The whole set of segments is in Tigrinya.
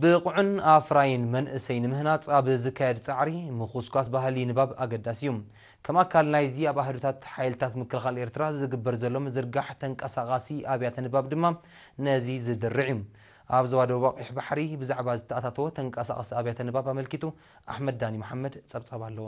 ብቑዕን ኣፍራይን መንእሰይ ንምህናጽ ኣብ ዝካየድ ጻዕሪ፣ ምኹስኳስ ባህሊ ንባብ ኣገዳሲ እዩ። ከም ኣካል ናይዚ ኣብ ኣህዱታት ሓይልታት ምክልኻል ኤርትራ ዝግበር ዘሎ ምዝርጋሕ ተንቀሳቓሲ ኣብያተ ንባብ ድማ ነዚ ዝድርዕ እዩ። ኣብ ዞባ ደቡብ ኣቕይሕ ባሕሪ ብዛዕባ ዝተኣታተወ ተንቀሳቓሲ ኣብያተ ንባብ ኣመልኪቱ ኣሕመድ ዳኒ መሓመድ ጸብጻብ ኣለዎ።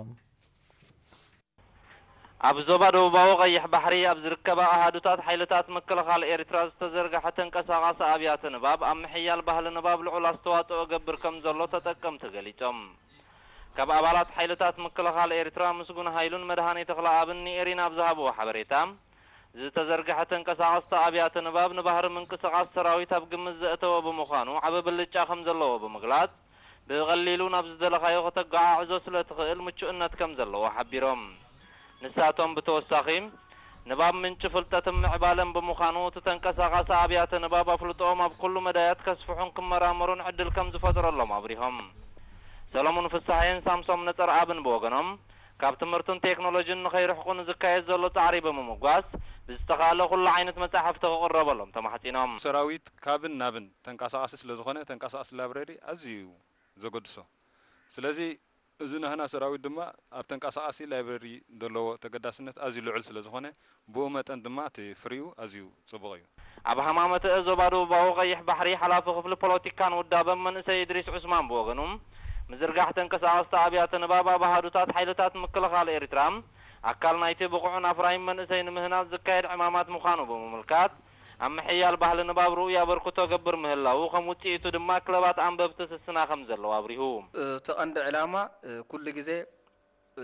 ኣብ ዞባ ደቡባዊ ቀይሕ ባሕሪ ኣብ ዝርከባ ኣሃዱታት ሓይልታት ምክልኻል ኤርትራ ዝተዘርግሐ ተንቀሳቓሲ ኣብያተ ንባብ ኣብ ምሕያል ባህሊ ንባብ ልዑል ኣስተዋጽኦ እገብር ከም ዘሎ ተጠቀምቲ ገሊጾም። ካብ ኣባላት ሓይልታት ምክልኻል ኤርትራ ምስጉን ሃይሉን መድሃኔ ተኽለኣብን ንኤሪና ኣብ ዝሃብዎ ሓበሬታ፣ ዝተዘርግሐ ተንቀሳቐስቲ ኣብያተ ንባብ ንባህሪ ምንቅስቓስ ሰራዊት ኣብ ግምት ዘእተወ ብምዃኑ ዓቢ ብልጫ ከም ዘለዎ ብምግላጽ፣ ብቐሊሉ ናብ ዝደለኻዮ ከተገዓዕዞ ስለ ትኽእል ምቹእነት ከም ዘለዎ ሓቢሮም። ንሳቶም ብተወሳኺ፣ ንባብ ምንጪ ፍልጠትን ምዕባለን ብምዃኑ፣ እቲ ተንቀሳቓሲ ኣብያተ ንባብ ኣፍልጦኦም ኣብ ኩሉ መዳያት ከስፍሑን ክመራመሩን ዕድል ከም ዝፈጥረሎም ኣብሪሆም። ሰሎሙን ፍስሃየን ሳምሶም ነጸርኣብን ብወገኖም፣ ካብ ትምህርትን ቴክኖሎጂን ንኸይርሕቁ ንዝካየድ ዘሎ ጻዕሪ ብምምጓስ፣ ብዝተኻእለ ኩሉ ዓይነት መጻሕፍቲ ክቕረበሎም ተማሕጺኖም። ሰራዊት ካብን ናብን ተንቀሳቓሲ ስለ ዝኾነ፣ ተንቀሳቓሲ ላይብረሪ ኣዝዩ እዩ ዘገድሶ። ስለዚ፣ እዚ ናህና ሰራዊት ድማ ኣብ ተንቀሳቓሲ ላይብረሪ ዘለዎ ተገዳስነት ኣዝዩ ልዑል ስለ ዝኾነ፣ ብኡ መጠን ድማ እቲ ፍሪኡ ኣዝዩ ጽቡቕ እዩ። ኣብ ሃማመተ ዞባ ደቡባዊ ቀይሕ ባሕሪ ሓላፊ ክፍሊ ፖለቲካን ውዳበን መንእሰይ እድሪስ ዑስማን ብወገኑ፣ ምዝርጋሕ ተንቀሳቐስቲ ኣብያተ ንባብ ኣብ ኣሃዱታት ሓይልታት ምክልኻል ኤርትራ ኣካል ናይቲ ብቑዕን ኣፍራይን መንእሰይ ንምህናጽ ዝካየድ ዕማማት ምዃኑ ብምምልካት፣ ኣብ ምሕያል ባህሊ ንባብ ርኡይ ኣበርክቶ ገብር ምህላዉ፣ ከም ውጽኢቱ ድማ ክለባት ኣንበብቲ ስስና ከም ዘለዋ ኣብሪሁ። እቲ ቀንዲ ዕላማ፣ እ፣ ኩሉ ግዜ፣ እ፣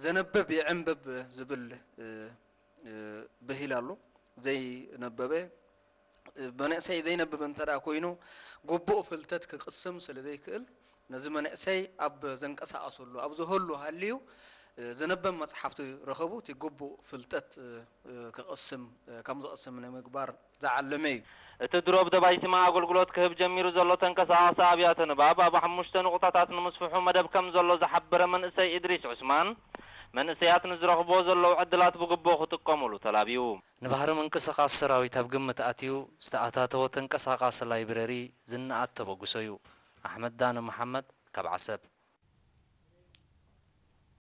ዘንብብ ይዕንብብ ዝብል፣ እ፣ እ፣ ብሂል ኣሎ። ዘይነበበ፣ እ፣ መንእሰይ ዘይነብብ እንተ ደኣ ኮይኑ፣ ግቡእ ፍልጠት ክቕስም ስለ ዘይክእል፣ ነዚ መንእሰይ ኣብ ዘንቀሳቐሰሉ፣ ኣብ ዝህሉ ሃልዩ፣ እ፣ ዘንብብ መጽሓፍቲ ረኸቡ፣ እቲ ግቡእ ፍልጠት፣ እ፣ እ፣ ክቕስም፣ እ፣ ከም ዝቕስም ንምግባር ዝዓለመ እዩ። እቲ ድሮ ብደባይ ሲማ ኣገልግሎት ክህብ ጀሚሩ ዘሎ ተንቀሳቓሲ ኣብያተ ንባብ፣ ኣብ ሓሙሽተ ንቑጣታት ንምስፍሑ መደብ ከም ዘሎ ዝሓበረ መንእሰይ እድሪስ ዑስማን፣ መንእሰያት ንዝረኽብዎ ዘለዉ ዕድላት ብግቡእ ክጥቀሙሉ ተላብዩ። ንባህሪ ምንቅስቓስ ሰራዊት ኣብ ግምት ኣትዩ ዝተኣታተወ ተንቀሳቓሲ ላይብረሪ ዝነኣድ ተበግሶ እዩ። ኣሕመድ ዳነ መሓመድ ካብ ዓሰብ።